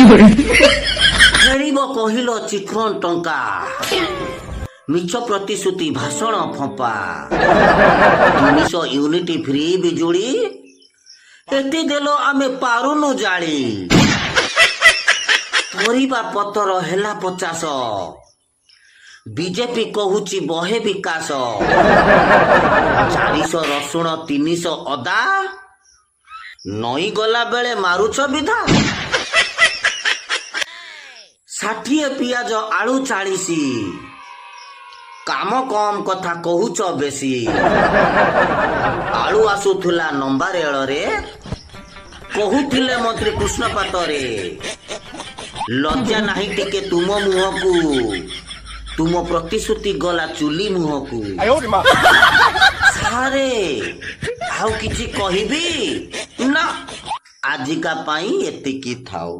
ଫେରିବ କହିଲ ଚିଟଫଣ୍ଡ ଟଙ୍କା, ମିଛ ପ୍ରତିଶ୍ରୁତି, ଭାଷଣ ଫମ୍ପା। 300 ୟୁନିଟ ଫ୍ରି ବିଜୁଳି, ଏତେ ଦେଲ ଆମେ ପାରୁନୁ ଜାଳି। ପରିବା ପତର ହେଲା 50, ବିଜେପି କହୁଛି ବହେ ବିକାଶ। 400 ରସୁଣ, 300 ଅଦା, ନଈ ଗଲା ବେଳେ ମାରୁଛ ବିଧା। 60 ପିଆଜ, ଆଳୁ 40, କାମ କମ, କଥା କହୁଛ ବେଶୀ। ଆଳୁ ଆସୁଥିଲା ଲମ୍ବା ରେଳରେ, କହୁଥିଲେ ମନ୍ତ୍ରୀ କୃଷ୍ଣ ପାତରେ। ଲଜ୍ଜା ନାହିଁ ଟିକେ ତୁମ ମୁହଁକୁ? ତୁମ ପ୍ରତିଶ୍ରୁତି ଗଲା ଚୁଲି ମୁହଁକୁ। ସାରେ, ଆଉ କିଛି କହିବି ନା, ଆଜିକା ପାଇଁ ଏତିକି ଥାଉ।